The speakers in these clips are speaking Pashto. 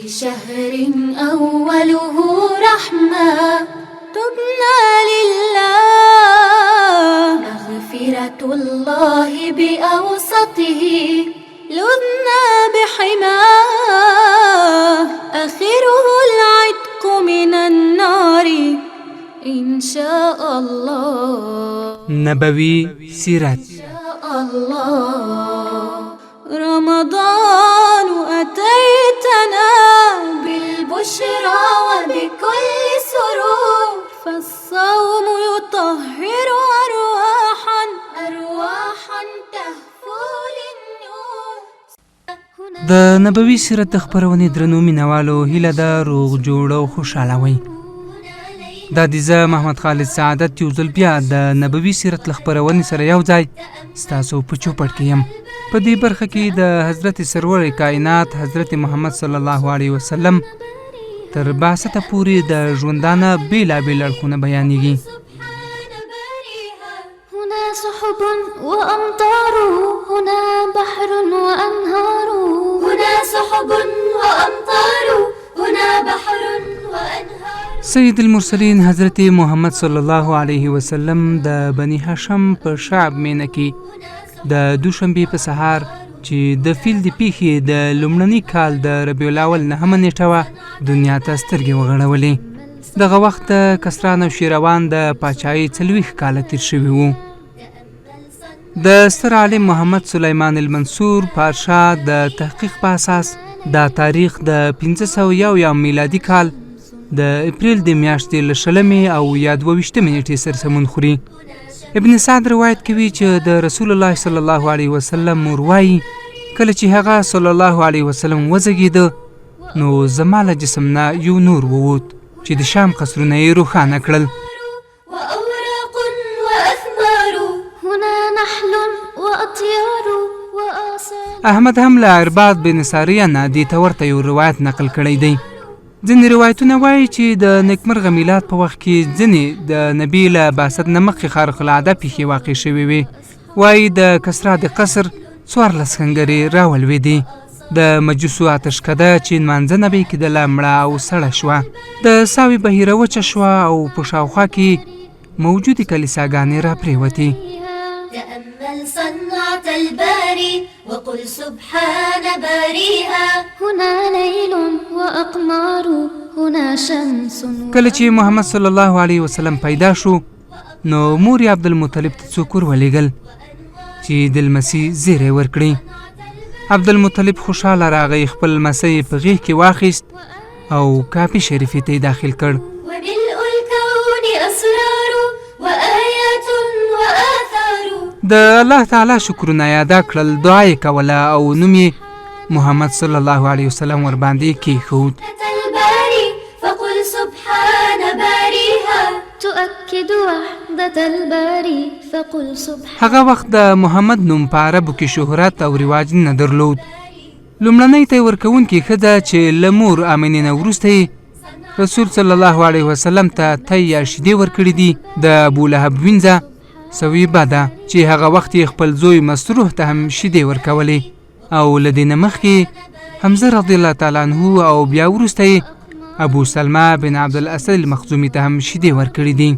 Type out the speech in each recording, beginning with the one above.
في شهر أوله رحمة تبنى لله، مغفرة الله بأوسطه لذنا بحماه، آخره العتق من النار إن شاء الله. نبوي سیرت. شاء الله. رمضان أتيتنا بالبشرى وبكل سرور، فالصوم يطهر أرواحا، أرواحا تهفو للنور. د نبوي سیرت د خپرونې درنو مینوالو، هیله ده روغ جوړ او خوشحاله وئ. دا دي زه محمد خالد سعادت یو ځل بیا د نبوي سیرت له خپرونې سره یو ځای ستاسو په چوپړ کې یم. په دې برخه کې د حضرت سرور کائنات حضرت محمد صلی الله علیه وسلم تر بعثته پورې د ژوندانه بېلابېل اړخونه بیانېږي. هنا سحب وأمطار، هنا بحر وأنهار. هنا سحب وأمطار، هنا بحر وأنهار. سید المرسلین حضرت محمد صلی الله علیه وسلم د بني هاشم په شعب مینه کې د دوشنبې په سهار، چې د فیل د پیښې د لومړني کال د ربیع الاول نهمه نیټه وه، دنیا ته سترګې وغړولې. دغه وخت د کسرا نوشیروان د پاچاهۍ 40 کاله تیر شوي وو. د ستر عالم محمد سلیمان المنصور پادشاه د تحقیق په اساس دا تاریخ د 501 میلادي کال د اپریل د میاشتې له 20مې او یا 22مې نیټې سره سمون خوري. ابن سعد روایت کوي چې د رسول الله صلی الله علیه وسلم مور وایي، کله چې هغه صلی الله علیه وسلم وزېږېده، نو زما له جسم نه یو نور ووت چې د شام قصرونه یې روښانه کړل. وأوراق وأثمار، هنا نحل وأطيار وآثار. احمد هم له عرباد بن ساریه نه دې ته ورته یو روایت نقل کړی دی. ځینې روایتونه وایي چې د نیکمرغه میلاد په وخت کې ځینې د نبي له بعثت نه مخکې خارق العاده پیښې واقع شوې وې. وایي د کسرا د قصر 14 ښنګرې راولوېدې، د مجوسو آتشکده چې نمانځنه به یې کېدله مړه او سړه شوه، د ساوې بهیره وچه شوه او په شاوخوا کې موجودې کلیساګانې راپرېوتې. تأمل صنعة الباري وقل سبحان باريها. هنا ليل وأقمار، هنا شمس. کله چې محمد صلی الله علیه وسلم پیدا شو، نو مور یې عبدالمطلب ته څوک ور ولېږل چې د لمسي زیری ورکړي. عبدالمطلب خوشحاله راغی، خپل لمسی یې په غېږ کې واخیست او کعبې شریفې ته یې داخل کړ. وملء الكون أسرار وآيات وآثار. د الله تعالی شکرونه یې ادا کړل، دعا یې کوله او نوم یې محمد صلی الله علیه وسلم ورباندې کېښود. الباري فقل سبحان باريها. تؤكد وحدة الباري فقل سبحان. هغه وخت د محمد نوم په عربو کې شهرت او رواج نه درلود. لومړنۍ تی ورکوونکې ښځه چې له مور امینې نه وروسته یې رسول صلی الله علیه وسلم ته تی یا شیدې ورکړي دي، د ابو لهب وینځه ثویبه ده، چې هغه وخت یې خپل زوی مسروح ته هم شیدې ورکولې، او له دې نه مخکې حمزه رضی الله تعالی عنه او بیا وروسته یې ابو سلمہ بن عبدالاسد المخزومي ته هم شیدې ورکړي دي.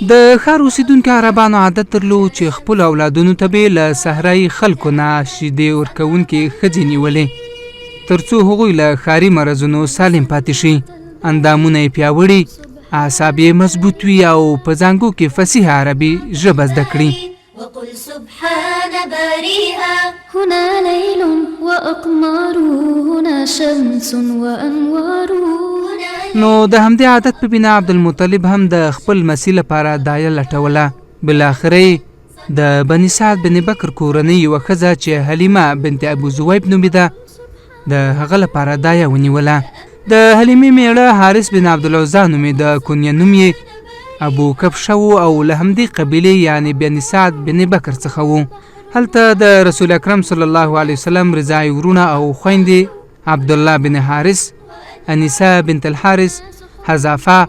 د ښار اوسېدونکو عربانو عادت درلود چې خپلو اولادونو ته به یې له صحرایي خلکو نه شیدې ورکوونکې ښځې نیولې، تر څو هغوی له ښاري مرضونو سالم پاتې شي، اندامونه یې پیاوړي، اعصاب یې مضبوط وي او په ځانګو کې فصیحه عربي ژبه زده کړي. وقل سبحان باريها. هنا ليل وأقمار، هنا شمس وأنوار. نو د همدې عادت په بنا عبدالمطلب هم د خپل لمسي لپاره دایه لټوله. بالاخره یې د بني سعد بن بکر کورنۍ یوه ښځه چې حلیمه بنت ابو ذویب نومېده، د هغه لپاره دایه ونیوله. د حلیمې مېړه حارث بن عبدالعزی نومېده، کنیه نوم یې ابو کبشه و او له همدې قبیلې یعنې بني سعد بن بکر څخه و. هلته د رسول اکرم صلی الله علیه وسلم رضاعي وروڼه او خویندې عبدالله بن حارث، انیسه بنت الحارث، حذافه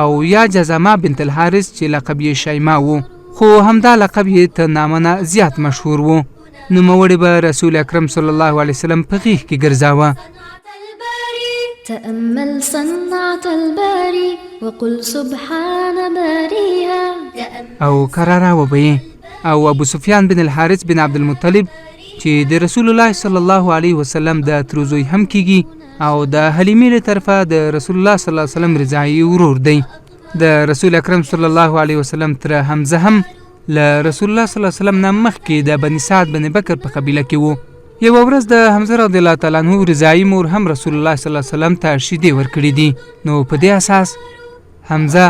او یا جزمه بنت الحارث چې لقب یې شیما و، خو همدا لقب یې تر نامه نه زیات مشهور و. نوموړي به رسول اکرم صلی الله علیه وسلم په غېږ کې ګرځاوه. الباري تأمل صنعة الباري وقل سبحان باريها. او کراره وه به یې. او ابو سفیان بن الحارث بن عبدالمطلب چې د رسول الله صلی الله علیه وسلم د تره زوی هم کیږي او د حلیمې له طرفه د رسول الله صلی الله علیه وسلم رضاعي ورور دی. د رسول اکرم صلی الله علیه وسلم تره حمزه هم له رسول الله صلی الله علیه وسلم نه مخکې د بني سعد بن بکر په قبیله کې وو. یوه ورځ د حمزه رضی الله تعالی عنه رضاعي مور هم رسول الله صلی الله علیه وسلم ته شیدې ورکړي دي، نو په دې اساس حمزه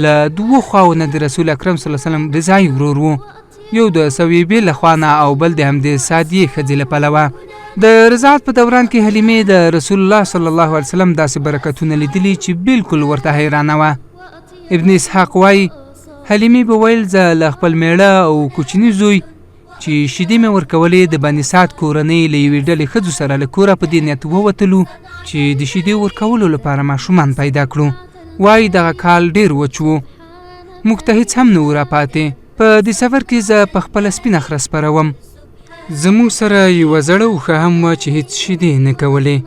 له دوو خواو نه د رسول اکرم صلی الله علیه وسلم رضاعي ورور وو، یو د ثویبې له خوا نه او بل د همدې سعدیې ښځې له پلوه. د رضاعت په دوران کې حلیمې د رسول الله صلی الله علیه وسلم داسې برکتونه لیدلي چې بالکل ورته حیرانه وه. ابن اسحاق وایي حلیمې به ویل زه له خپل میړه او کوچني زوی چې شیدې مې ورکولې د بني سعد کورنۍ له یوې ډلې ښځو سره له کوره په دې نیت ووتلو چې د شیدې ورکولو لپاره ماشومان پیدا کړو. وایي دغه کال ډېر وچ و، موږ ته هیڅ هم نه و راپاتې. په دې سفر کې زه په خپله سپینه خره سپره وم. زموږ سره یوه زړه اوښه هم وه چې هیڅ شیدې نه کولې.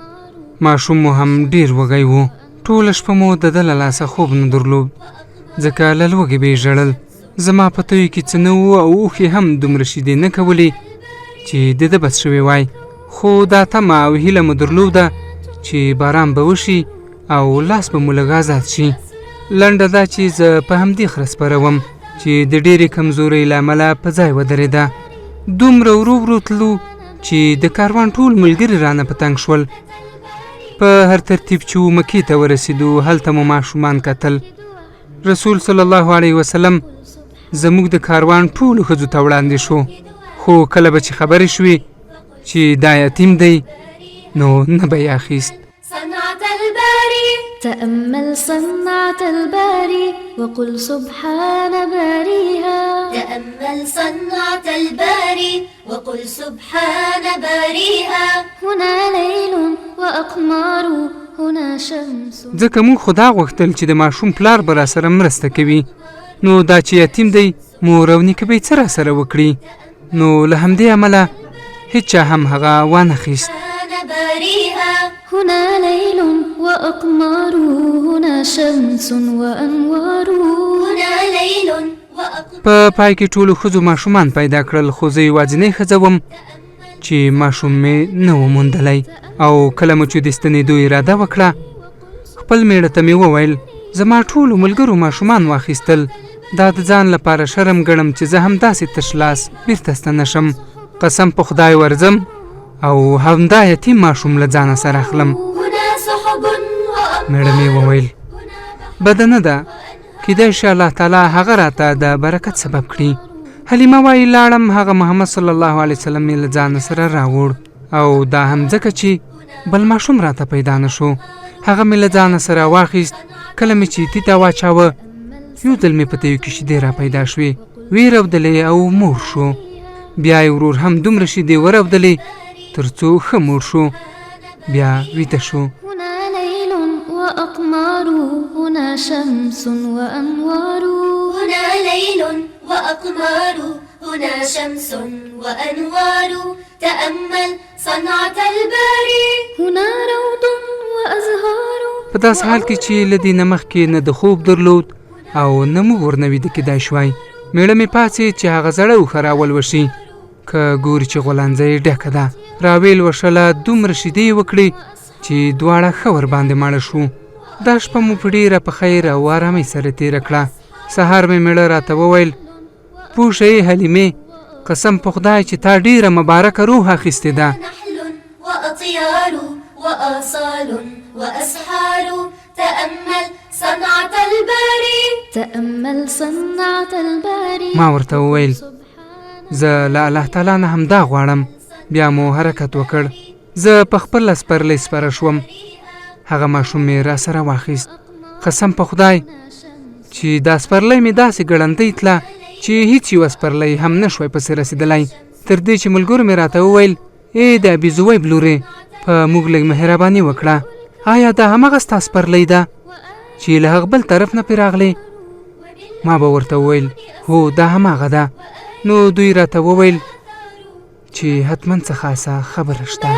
ماشوم مو هم ډېر وږی و. ټوله شپه مو د ده له لاسه خوب نه درلود، ځکه له لوږې به یې ژړل. زما په تیو کې څه نه وو او اوښې هم دومره شیدې نه کولې چې د ده بس شوې وای. خو دا تمه او هیله مو درلوده چې باران به وشي او لاس به مو لږ ازاد شي. لنډه دا چې زه په همدې خره سپره وم چې د ډېرې کمزورۍ له امله په ځای ودرېده. دومره ورو ورو تلو چې د کاروان ټول ملګري رانه په تنګ شول. په هر ترتیب چې و مکې ته ورسېدو، هلته مو ماشومان کتل. رسول صلی الله علیه وسلم زموږ د کاروان ټولو ښځو ته وړاندې شو، خو کله به چې خبرې شوې چې دا یتیم دی نو نه به یې اخیست. صنعة الباري. تأمل صنعة الباري وقل سبحان باريها. تأمل صنعة الباري وقل سبحان باريها. هنا ليل وأقمار هنا شمس. ځکه موږ خو دا غوښتل چې د ماشوم پلار به راسره مرسته کوي، نو دا چې یتیم دی مور او نیکه به یې څه راسره وکړي؟ نو له همدې امله هیچا هم هغه وانه خیست. هنا ليل وأقمار هنا شمس وأنوار. هنا ليل وأقمار. په پای کې ټولو ښځو ماشومان پیدا کړل، خو زه یوازینۍ ښځه وم چې ماشوم مې نه و موندلی. او کله مو چې د ستنېدو اراده وکړه، خپل میړه ته مې وویل زما ټولو ملګرو ماشومان واخیستل، دا د ځان لپاره شرم ګڼم چې زه هم داسې تش لاس بیرته ستنه شم. قسم په خدای ورځم او همدا یتیم ماشوم له ځانه سره اخلم. میړه مې وویل بده نه ده، کیدای شي الله تعالی هغه راته د برکت سبب کړي. حلیمه وایي لاړم، هغه محمد صلی الله علیه وسلم مې له ځانه سره راوړ، او دا هم ځکه چې بل ماشوم راته پیدا نه شو. هغه مې له ځانه سره واخیست. کله مې چې تیته واچاوه، یو ځل مې په تیو کې شیدې را پیدا شوې، ویې رودلې او مور شو. بیا یې ورور هم دومره شیدې ورودلې تر څو ښه مور شو، بیا ویده شو. هنا ليل وأقمار هنا شمس وأنوار. هنا ليل وأقمار هنا شمس وأنوار. تأمل صنعة الباري. هنا روض وأزهار. په داسې حال کې چې له دې نه مخکې نه د خوب درلود او نه موږ ورنه ویده کېدای شوای. میړه مې پاڅېد چې هغه زړه اوښه راولوشي، که ګوري چې غولانځه یې ډکه ده. راویل وشله، دومره شیدې یې وکړې چې دواړه ښه ورباندې ماړه شو. دا شپه مو په ډېره په خیر او آرامۍ سره تېره کړه. سهار مې میړه راته وویل پوه شئ حلیمې، قسم په خدای چې تا ډېره مبارکه روح اخیستې ده. نحل وأطيار وآصال وأسحار. تأمل صنعة الباري. تأمل صنعة الباري. ما ورته وویل زه له الله تعالی نه همدا غواړم. بیا مو حرکت وکړ. زه په خپله سپرلۍ سپره شوم. هغه ماشوم مې راسره واخیست. قسم په خدای چې دا سپرلۍ مې داسې ګړندۍ تله چې هیڅ یوه سپرلۍ هم نه شوای پسې رسېدلی، تر دې چې ملګرو مې راته وویل ای د ابي زویب لورې، په موږ لږ مهرباني وکړه، آیا دا هماغه ستا سپرلۍ ده چې له هغه بل طرف نه پرې راغلې؟ ما به ورته وویل هو دا هماغه ده. نو دوی راته وویل چې حتما څه خاصه خبره شته.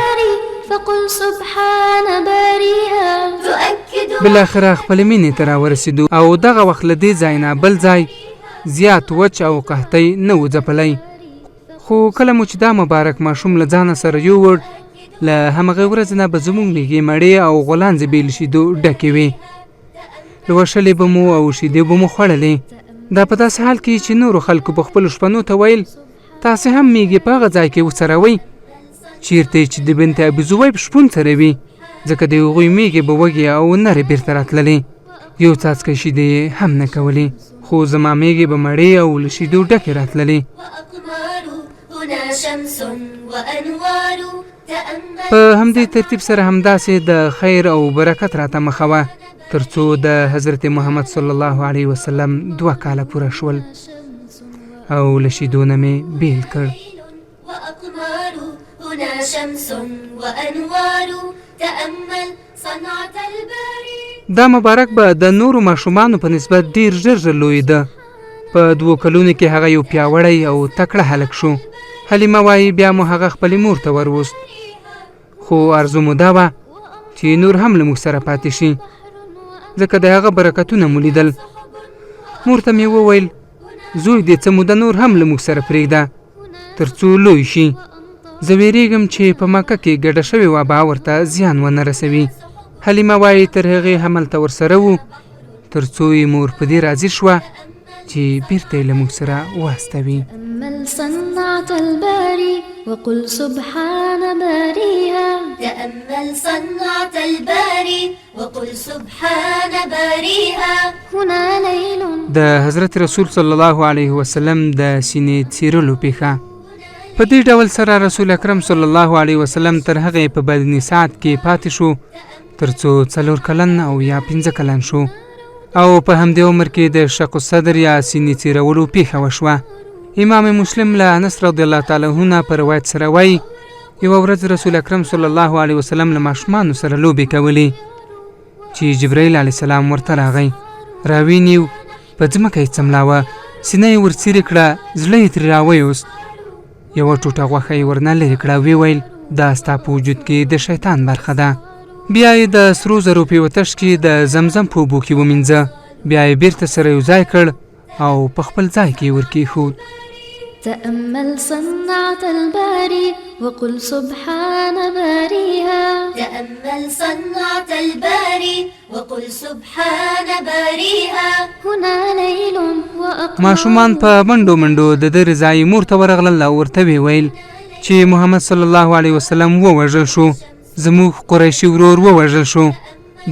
فقل سبحان باريها. تؤكد بالاخره خپلې مینې ته راورسېدو او دغه وخت له دې ځای نه بل ځای زیات وچ او قحطۍ نه و ځپلی. خو کله مو چې دا مبارک ماشوم له ځانه سره یووړ، له همغې ورځې نه به زموږ میږې مړې او غولانځې بې له شیدو ډکې وې. لوشلې به مو او شیدې به مو خوړلې. دا په داسې حال کې چې نورو خلکو به خپلو شپنو ته ویل، تاسې هم میږې په هغه ځای کې وڅروئ چیرته چې د بنت ابي ذویب شپون څروي، ځکه د هغوی میږې به وږې او نرې بیرته راتللې، یو څاڅکی شیدې یې هم نه کولې. خو زما میږې به مړې او له شیدو ډکې راتللې. وأقمار هنا شمس وأنوار تأمل په همدې ترتیب سره همداسې د خیر او برکت راته مخه وه، تر څو د حضرت محمد صلی الله علیه وسلم 2 کاله پوره شول او له شیدو نه مې بیل کړ. وأقمار هنا شمس وأنوار تأمل صنعة الباري. دا مبارک به د نورو ماشومانو په نسبت ډیر ژر ژر لویده. په 2 کلونو کې هغه یو پیاوړی او تکړه هلک شو. حلیمه وایي بیا مو هغه خپلې مور ته وروست، خو ارزو مو دا وه چې نور هم له موږ سره پاتې شي، ځکه د هغه برکتونه مو لیدل. مور ته مې وویل، زوی دې څه موده نور هم له موږ سره پرېږده تر څو لوی شي. زه ویرېږم چې په مکه کې ګډه شوې وبا ورته زیان ونه رسوي. حلیمه وایي تر هغې هملته ورسره وو تر څو یې مور په دې راضي شوه چې بیرته یې له موږ سره واستوي. تأمل صنعة الباري وقل سبحان باريها. تأمل صنعة الباري وقل سبحان باريها. هنا ليل. د حضرت رسول صلی الله علیه وسلم د سینې څیرلو پیښه. په دې ډول سره رسول اکرم صلی الله علیه وسلم تر هغې په بدني ساعت کې پاتې شو تر څو 4 کلن او یا 5 کلن شو، او په همدې عمر کې د شق الصدر یا سینې څیرولو پیښه وشوه. امام مسلم له انس رضی الله تعالی عنه نه په روایت سره وایي، یوه ورځ رسول اکرم صلی الله علیه وسلم له ماشومانو سره لوبې کولې چې جبرائیل علیه السلام ورته راغی، راویې نیو، په ځمکه یې څملاوه، سینه یې ورڅیرې کړه، زړه یې ترې راویوست، یوه ټوټه غوښه یې ورنه لرې کړه، ویې ویل دا ستا په وجود کې د شیطان برخه ده. بیا یې د سرو زرو په یوه تش کې د زمزم په اوبو کې ومینځه، بیا یې بیرته سره یو ځای کړ او په خپل ځای کې یې ورکېښود. تأمل صنعة الباري وقل سبحان باريها. تأمل صنعة الباري وقل سبحان باريها. هنا ليل وأقمار. ماشومان په منډو منډو د ده رضایي مور ته ورغلل او ورته ویې ویل چې محمد صلی الله علیه وسلم ووژل شو، زموږ قریشي ورور ووژل شو.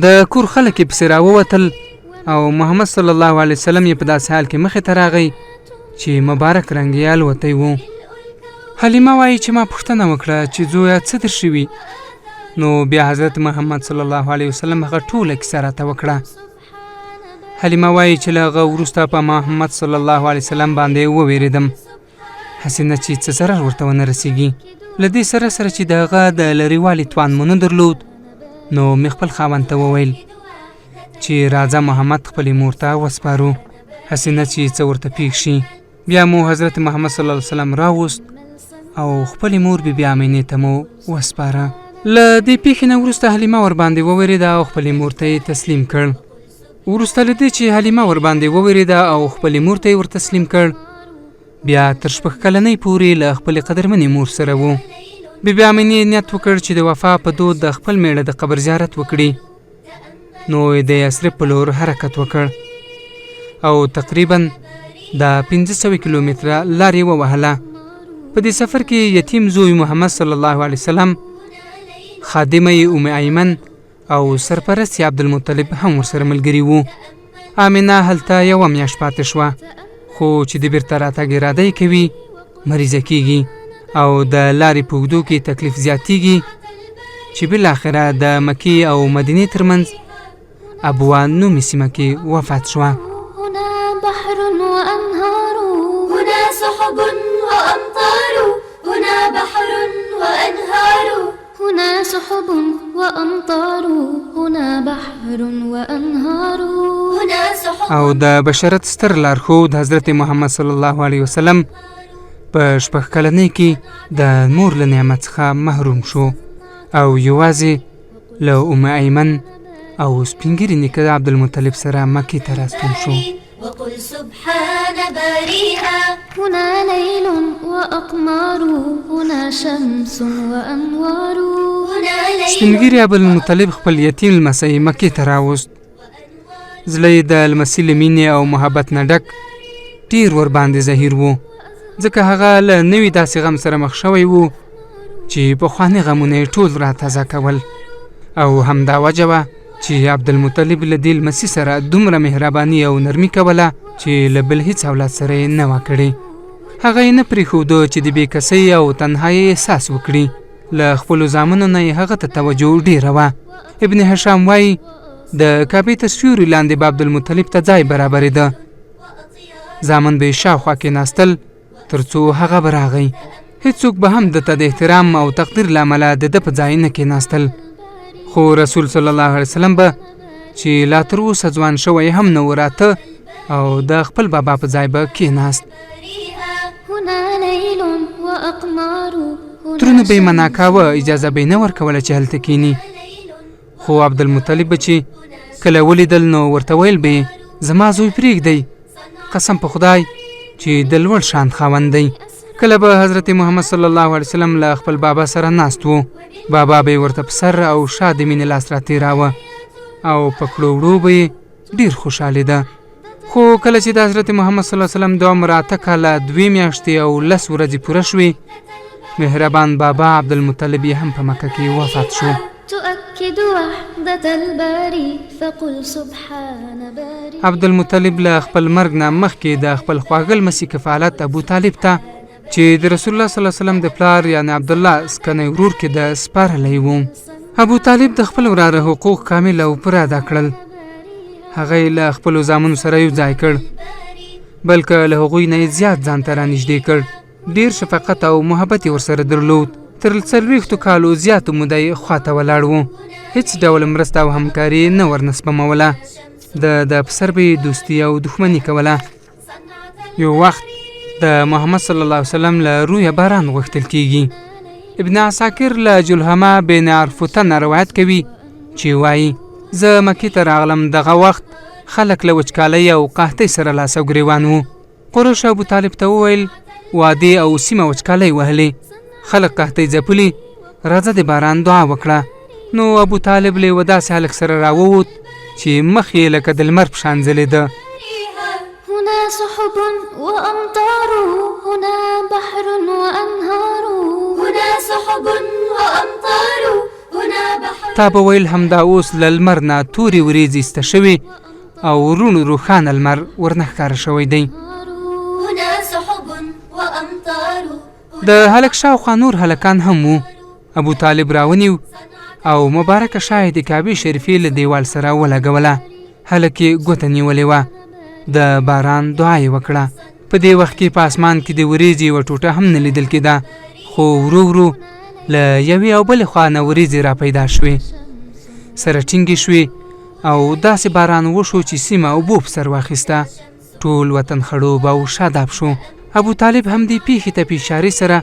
د کور خلک یې پسې راووتل او محمد صلی الله علیه وسلم یې په داسې حال کې مخې ته راغی چې مبارک رنګ یې الوتی و. حلیمه وایي چې ما پوښتنه وکړه چې زویه څه در شوي؟ نو بیا حضرت محمد صلی الله علیه وسلم هغه ټوله کیسه راته وکړه. حلیمه وایي چې له هغه وروسته په محمد صلی الله علیه وسلم باندې وویرېدم، هسې نه چې څه ضرر ورته ونه رسېږي. له دې سره سره چې د هغه د لرېوالي توان مو نه درلود، نو مې خپل خاوند ته وویل چې راځه محمد خپلې مور ته وسپارو، هسې نه چې څه ورته پېښ شي. بیا مو حضرت محمد صلی الله علیه وسلم راوست او خپلې مور بي بي امینې ته مو وسپاره. له دې پېښې نه وروسته حلیمه ورباندې ووېرېده او خپلې مور ته یې تسلیم کړ. وروسته له دې چې حلیمه ورباندې ووېرېده او خپلې مور ته یې ورتسلیم کړ، بیا تر 6 کلنۍ پورې له خپلې قدرمنې مور سره و. بي بي امینې نیت وکړ چې د وفا په دود د خپل مېړه د قبر زیارت وکړي، نو یې د یثرب په لور حرکت وکړ او تقریبا د 500 کیلومتره لار یې ووهله. په دې سفر کې یتیم زوی محمد صلی الله علیه وسلم، خادمه یې ام ایمن او سرپرست یې عبدالمطلب هم ورسره ملګري وو. آمنه هلته یوه میاشت پاتې شوه، خو چې د بیرته راتګ اراده یې کوي مریضه کیږي او د لارې په اوږدو کې تکلیف زیاتیږي چې بالاخره د مکې او مدینې ترمنځ ابوا نومې سیمه کې وفات شوه. هنا بحر وأنهار، هنا سحب وأمطار، هنا بحر وأنهار، هنا سحب وأمطار، هنا بحر وأنهار، هنا سحب. او د بشرت ستر لارښود حضرت محمد صلی الله علیه وسلم په 6 کلنۍ کې د مور له نعمت څخه محروم شو او یوازې له ام ایمن او سپینږیري نیکه عبدالمطلب سره مکې ته راستون شو. وقل سبحان باريها. هنا ليل وأقمار، هنا شمس وأنوار. هنا ليل سپینږیري عبدالمطلب خپل یتیم لمسی مکې ته راوست. زړه یې د لمسي له مینې او محبت نه ډک ډېر ورباندې زهیر و، ځکه هغه له نوي داسې غم سره مخ شوی و چې پخواني غمونه یې ټول را تازه کول. او همدا وجه وه چې عبدالمطلب له دې لمسي سره دومره مهرباني او نرمي کوله چې له بل هیڅ اولاد سره یې نه وه کړې. هغه یې نه پرېښوده چې د بې کسۍ او تنهایۍ احساس وکړي. له خپلو زامنو نه یې هغه ته توجه ډېره وه. ابن هشام وایي د کعبې تر سیوري لاندې به عبدالمطلب ته ځای برابرېده. زامن به یې شاوخوا کېناستل تر څو هغه به راغی. هیڅوک به هم ده ته د احترام او تقدیر له امله د ده په ځای نه کېناستل. خو رسول صلی الله علیه وسلم به چې لا تر اوسه ځوان شوی هم نه و راته او د خپل بابا په ځای به کېناست. هنا ليل وأقمار، ترونو به یې منع کاوه، اجازه به یې نه ورکوله چې هلته کښېني. خو عبدالمطلب به چې کله ولیدل نو ورته ویل به یې زما زوی پرېږدئ، قسم په خدای چې د لوړ شان خاوند دی. کله به حضرت محمد صلی الله علیه وسلم له خپل بابا سره ناست و، بابا به یې ورته په سر او شا د مینې لاس راتېراوه او په کړو وړو به یې ډېر خوشحالېده. خو کله چې د حضرت محمد صلی الله علیه وسلم د عمر 8 کاله 2 میاشتې او 10 ورځې پوره شوې، مهربان بابا عبدالمطلب یې هم په مکه کې وفات شو. تؤكد وحدة الباري فقل سبحان باري. عبدالمطلب له خپل مرګ نه مخکې د خپل خواږه لمسي کفالت ابو طالب ته چې د رسول الله صلی الله علیه وسلم د پلار یعنې عبدالله سکنی ورور کېده سپارلی و. ابو طالب د خپل وراره حقوق کامل او پوره ادا کړل. هغه یې له خپلو زامنو سره یو ځای کړ، بلکې له هغوی نه یې زیات ځان ته رانږدې کړ. ډېر شفقت او محبت یې ورسره درلود. تر 40 کالو زیاتو موده یې خواته ولاړ و. هیڅ ډول مرسته او همکاري یې نه ورنه سپموله. د ده په سر به یې دوستي او دښمني کوله. یو وخت د محمد صلی الله علیه وسلم له رویه باران غوښتل کیږي. ابن عساکر له جلهمه بن عرفوته نه روایت کوي چې وایي زه مکې ته راغلم، دغه وخت خلک له وچکالۍ او قحطۍ سره لاس او ګریوان وو. قریش ابو طالب ته وویل وادي او سیمه وچکالۍ وهلې، خلک قحطۍ ځپلي، راځه د باران دعا وکړه. نو ابو طالب له یوه داسې هلک سره راووت چې مخ یې لکه د لمر په شان ځلېده. هنا سحب وأمطار، هنا بحر وأنهار. هنا سحب وأمطار، هنا بحر. تا به ویل همدا اوس له لمر نه تورې وریځې ایسته شوې او روڼ روښانه لمر ورنه ښکاره شوی دی. هنا سحب وأمطار. د هلک شاوخوا نور هلکان هم وو. ابو طالب راونیو او مبارکه شا یې د کعبې شریفې له دیوال سره ولګوله. هلک یې ګوته نیولې وه. د باران دعا یې وکړه. په دې وخت کې په اسمان کې د وریځې یوه ټوټه هم نه لیدل کېده، خو ورو ورو له یوې او بلې خوا نه وریځې را پیدا شوې، سره ټینګې شوې او داسې باران وشو چې سیمه اوبو په سر واخیسته. ټول وطن خړوب او شاداب شو. ابو طالب هم دې پیښې ته په اشارې سره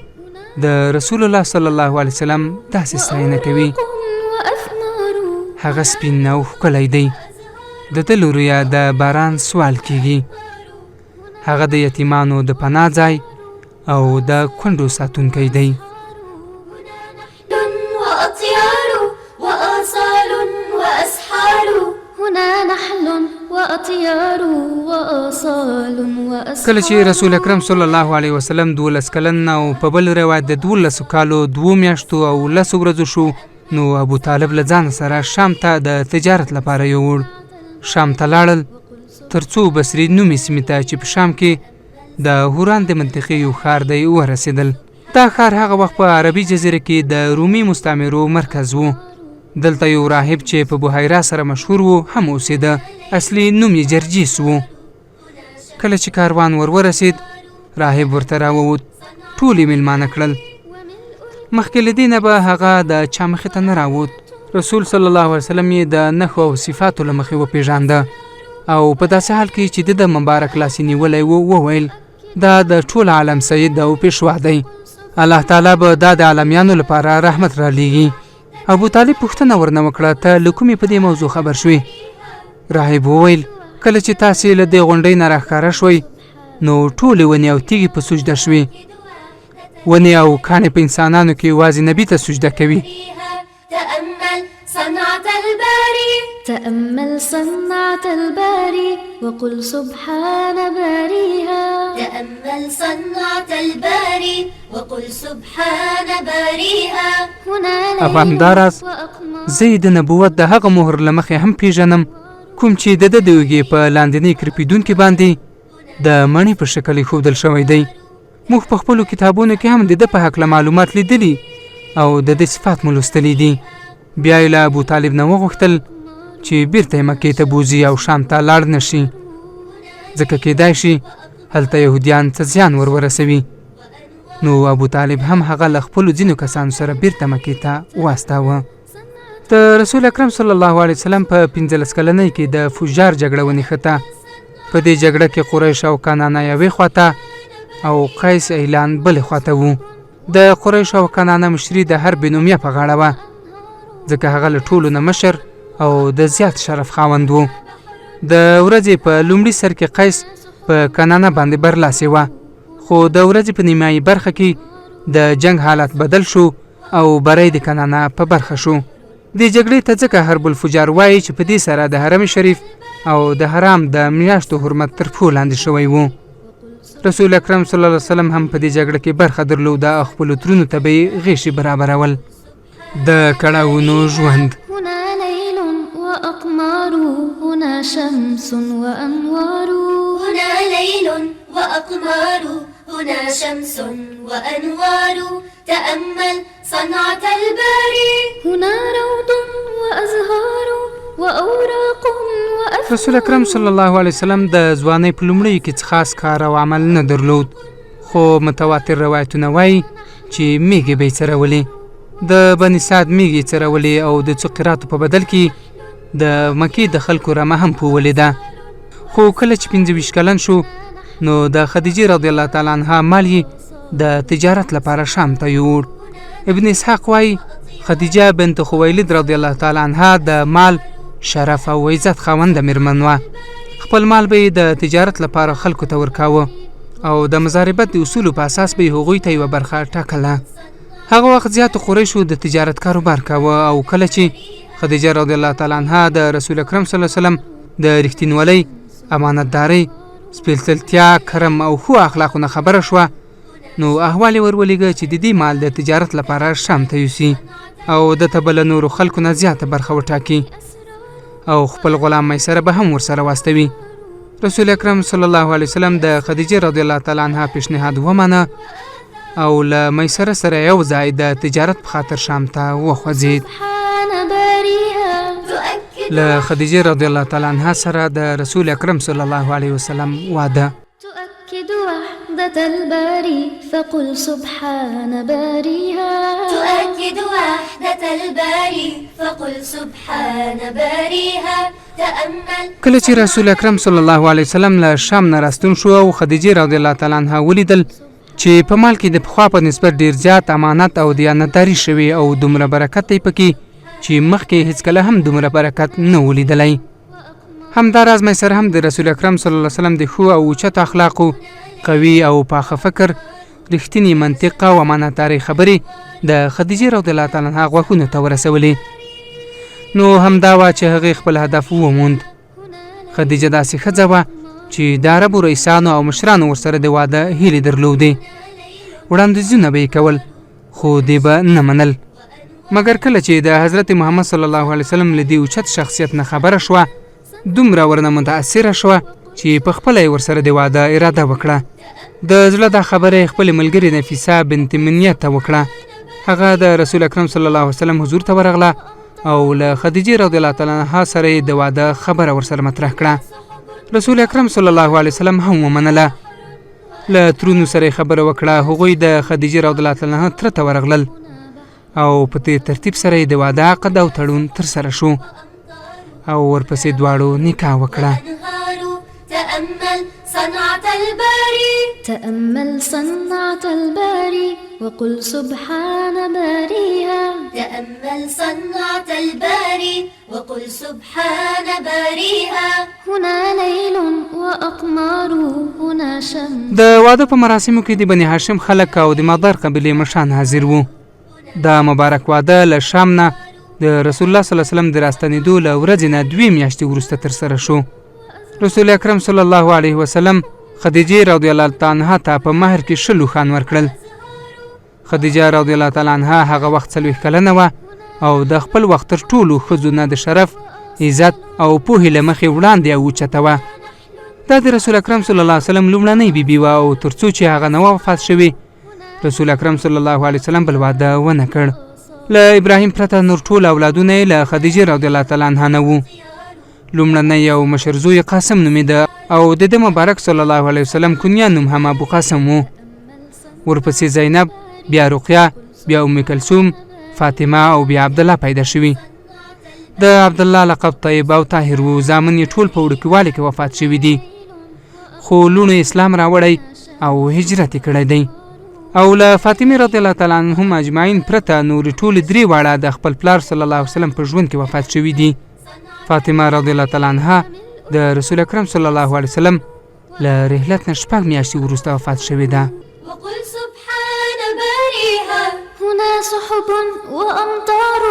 د رسول الله صلی الله علیه وسلم داسې ستاینه کوي: هغه سپین او ښکلی دی، د ده له رویه د باران سوال کیږي. هغه د یتیمانو د پناه ځای او د کونډو ساتونکی دی. وأطيار وآصال وأسحار. هنا نحل وأطيار وآصال وأسحار. کله چې رسول اکرم صلی الله علیه وسلم 12 کلن او په بل روایت د 12 کالو 2 میاشتو او 10 ورځو شو، نو ابو طالب له ځان سره شام ته د تجارت لپاره یووړ. شام ته لاړل تر څو بصرې نومې سیمې ته چې په شام کې د هوران د منطقې یو ښار دی ورسېدل. دا ښار هغه وخت په عربي جزیره کې د رومي مستعمرو مرکز و. دلته یو راهب چې په بحیره سره مشهور و هم اوسېده. اصلي نوم یې جرجیس و. کله چې کاروان ور ورسېد، راهب ورته راووت. ټول یې مېلمانه کړل. مخکې له دې نه به هغه د چا مخې ته نه راووت. رسول صلی الله علیه وسلم یې د نښو او صفاتو له مخې وپېژانده او په داسې حال کې چې د ده مبارک لاس یې نیولی و وویل: دا د ټول عالم سید او پېشوا دی. الله تعالی به دا د عالمیانو لپاره رحمت رالیږي. ابو طالب پوښتنه ورنه وکړه، ته له کومې په دې موضوع خبر شوې؟ راهب وویل، کله چې تاسې له دې غونډۍ نه راښکاره شوئ نو ټولې ونې او تیږې په سجده شوې. ونې او کاڼې په انسانانو کې یوازې نبي ته سجده کوي. تأمل صنعة الباري. تأمل صنعة الباري وقل سبحان باريها. تأمل صنعة الباري وقل سبحان باريها. هنا او ليل همداراز وأقمار. زه یې د نبوت د هغه مهر له مخې هم پیژنم کوم چې د ده د اوږې په لاندینۍ کرپېدونکي باندې د مڼې په شکل ایښودل شوی دی. موږ په خپلو کتابونو کې هم د ده په هکله معلومات لیدلي او د ده صفات مو لوستلي دي. بیا یې له ابو طالب نه وغوښتل چې بیرته یې مکې ته بوځي او شام ته لاړ نه شي، ځکه کیدای شي هلته یهودیان څه زیان ور ورسوي. نو ابو طالب هم هغه له خپلو ځینو کسانو سره بیرته مکې ته واستاوه. د رسول اکرم صلی الله علیه وسلم په 15 کلنۍ کې د فجار جګړه ونښته. په دې جګړه کې قریش او کنانه یوې خواته او قیس اعلان بلې خواته وو. د قریش او کنانه مشري د حرب بن امیه په غاړه وه، ځکه هغه له ټولو نه مشر او د زیات شرف خاوند و. د ورځې په لومړي سر کې قیس په کنانه باندې برلاسې وه، خو د ورځې په نیمایي برخه کې د جنګ حالت بدل شو او بری د کنانه په برخه شو. دې جګړې ته ځکه حرب الفجار وایي چې په دې سره د حرم شریف او د حرام د میاشتو حرمت تر پښو لاندې شوی و. رسول اکرم صلی الله علیه وسلم هم په دې جګړه کې برخه درلوده او خپلو ترونو ته به یې غېږې برابرول. د کړاوونو ژوند. هنا ليل وأقمار، هنا شمس وأنوار. هنا ليل وأقمار، هنا شمس وأنوار. تأمل صنعة الباري. هنا روض وأزهار وأوراق وأثمار. رسول اکرم صلی الله علیه وسلم د ځوانۍ په لومړیو کې څه خاص کار او عمل نه درلود، خو متواتر روایتونه وایي چې میږې به یې څرولې. د بني سعد میږې څرولې او د څو قراتو په بدل کې د مکې د خلکو رمه هم پوولې ده. خو کله چې 25 کلن شو نو د خدیجې رضی الله تعالی عنها مال یې د تجارت لپاره شام ته یووړ. ابن اسحاق وایي خدیجه بنت خویلد رضی الله تعالی عنها د مال، شرف او عزت خاونده میرمن وه. خپل مال به یې د تجارت لپاره خلکو ته ورکاوه او د مضاربت د اصولو په اساس به یې هغوی ته یوه برخه ټاکله. هغه وخت زیاتو قریشو د تجارت کاروبار کاوه او کله چې خدیجه رضی الله تعالی عنها د رسول اکرم صلی الله علیه وسلم د رښتینولۍ، امانتدارۍ، سپېڅلتیا، کرم او ښو اخلاقو نه خبره شوه نو احوال یې ور ولیږه چې د دې مال د تجارت لپاره شام ته یوسي او ده ته به له نورو خلکو نه زیاته برخه وټاکي او خپل غلام میسره به هم ورسره واستوي. رسول اکرم صلی الله علیه وسلم د خدیجې رضی الله تعالی عنها پیشنهاد ومانه او له میسره سره یو ځای د تجارت په خاطر شام ته وخوځېد. سبحان باريها. تؤكد له خدیجې رضی الله تعالی عنها سره د رسول اکرم صلی الله علیه وسلم واده. تؤكد وحدة الباري فقل سبحان باريها. تؤكد وحدة الباري فقل سبحان باريها. تأمل کله چې رسول اکرم صلی الله علیه وسلم له شام نه راستون شو او خدیجې رضی الله تعالی عنها ولیدل چې په مال کې د پخوا په نسبت ډیر زیات امانت او دیانتداري شوې او دومره برکت دی پکې چې مخکې هیڅکله هم دومره برکت نه و لیدلی. همداراز میسر هم د رسول اکرم صلی الله علیه وسلم د ښو او اوچتو اخلاقو، قوي او پاخه فکر، رښتیني منطق او امانتدارۍ خبرې د خدیجې رضی الله تعالی عنها غوږونو ته ورسولې. نو همدا وه چې هغې خپل هدف وموند. خدیجه داسې ښځه وه چې د عربو رئیسانو او مشرانو ورسره د واده هیلې درلودې. وړاندیزونه به یې کول خو دې به نه منل. مګر کله چې د حضرت محمد صلی الله علیه وسلم له دې اوچت شخصیت نه خبره شوه، دومره ورنه متاثره شوه چې په خپله یې ورسره د واده اراده وکړه. د زړه دا خبره یې خپلې ملګرې نفیسه بنت منیه ته وکړه. هغه د رسول اکرم صلی الله علیه وسلم حضور ته ورغله او له خدیجې رضی الله تعالی عنها سره یې د واده خبره ورسره مطرح کړه. رسول اکرم صلی الله علیه وسلم هم ومنله. له ترونو سره یې خبره وکړه. هغوی د خدیجې رضی الله تعالی عنها تره ته ورغلل او په دې ترتیب سره یې د واده عقد او تړون ترسره شو او ورپسې دواړو نکاح وکړه. وأنهار. تأمل صنعة الباري. تأمل صنعة الباري وقل سبحان باريها. تأمل صنعة الباري وقل سبحان باريها. هنا ليل وأقمار، هنا شمس. د واده په مراسمو کې د بني هاشم خلک او د مادر قبیلې مشران حاضر وو. دا مبارک واده له شام نه د رسول الله صلی الله علیه وسلم د راستنېدو له ورځې نه 2 میاشتې وروسته ترسره شو. رسول اکرم صلی الله علیه وسلم خدیجې رضی الله تعالی عنها ته په مهر کې 20 اوښان ورکړل. خدیجه رضی الله تعالی عنها هغه وخت 40 کلنه وه او د خپل وخت تر ټولو ښځو نه د شرف، عزت او پوهې له مخې وړاندې او اوچته وه. دا د رسول اکرم صلی الله علیه وسلم لومړنۍ بیبي وه او تر څو چې هغه نه وه وفات شوې رسول اکرم صلی الله علیه وسلم بل واده ونه کړ. له ابراهیم پرته نور ټول اولادونه یې له خدیجې رضی الله تعالی عنها نه وو. لومړنی او مشر زوی قاسم نومېده او د ده مبارک صلی الله علیه وسلم کنیا نوم هم ابو قاسم و. ورپسې زینب، بیا رقیه، بیا ام کلثوم، فاطمه او بیا عبدالله پیدا شوي. د عبدالله لقب طیب او طاهر و. زامن یې ټول په وړوکیوالي کې وفات شوي دي، خو لوڼو اسلام راوړی او هجرت یې کړی دی. او له فاطمې رضی الله تعالی عنهم اجمعین پرته نورې ټولې 3 واړه د خپل پلار صلی الله علیه وسلم په ژوند کې وفات شوي دي. فاطمه رضی الله تعالی عنها د رسول اکرم صلی الله علیه وسلم له رحلت نه 6 میاشتې وروسته وفات شوې ده. وقل سبحان باريها. هنا سحب وأمطار،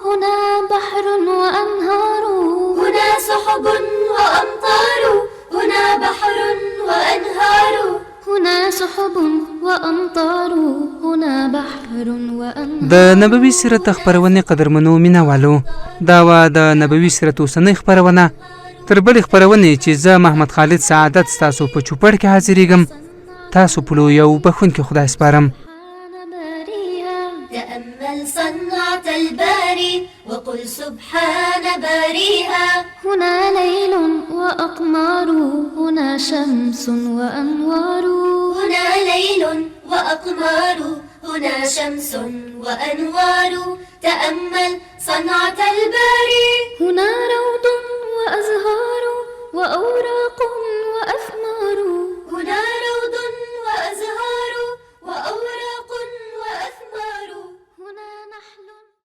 هنا بحر وأنهار. هنا سحب وأمطار، هنا بحر وأنهار. هنا سحب وأمطار، هنا بحر وأنهار. د نبوي سیرت خپرونې قدرمنو مینهوالو، دا وه د نبوي سیرت اوسنۍ خپرونه. تر بلې خپرونې چې زه محمد خالد سعادت ستاسو په چوپړ کې حاضرېږم، تاسو په لوی او بښونکي خدای سپارم. تأمل صنعة الباري وقل سبحان باريها. هنا ليل وأقمار، هنا شمس وأنوار. هنا ليل وأقمار، هنا شمس وأنوار. تأمل صنعة الباري. هنا روض وأزهار.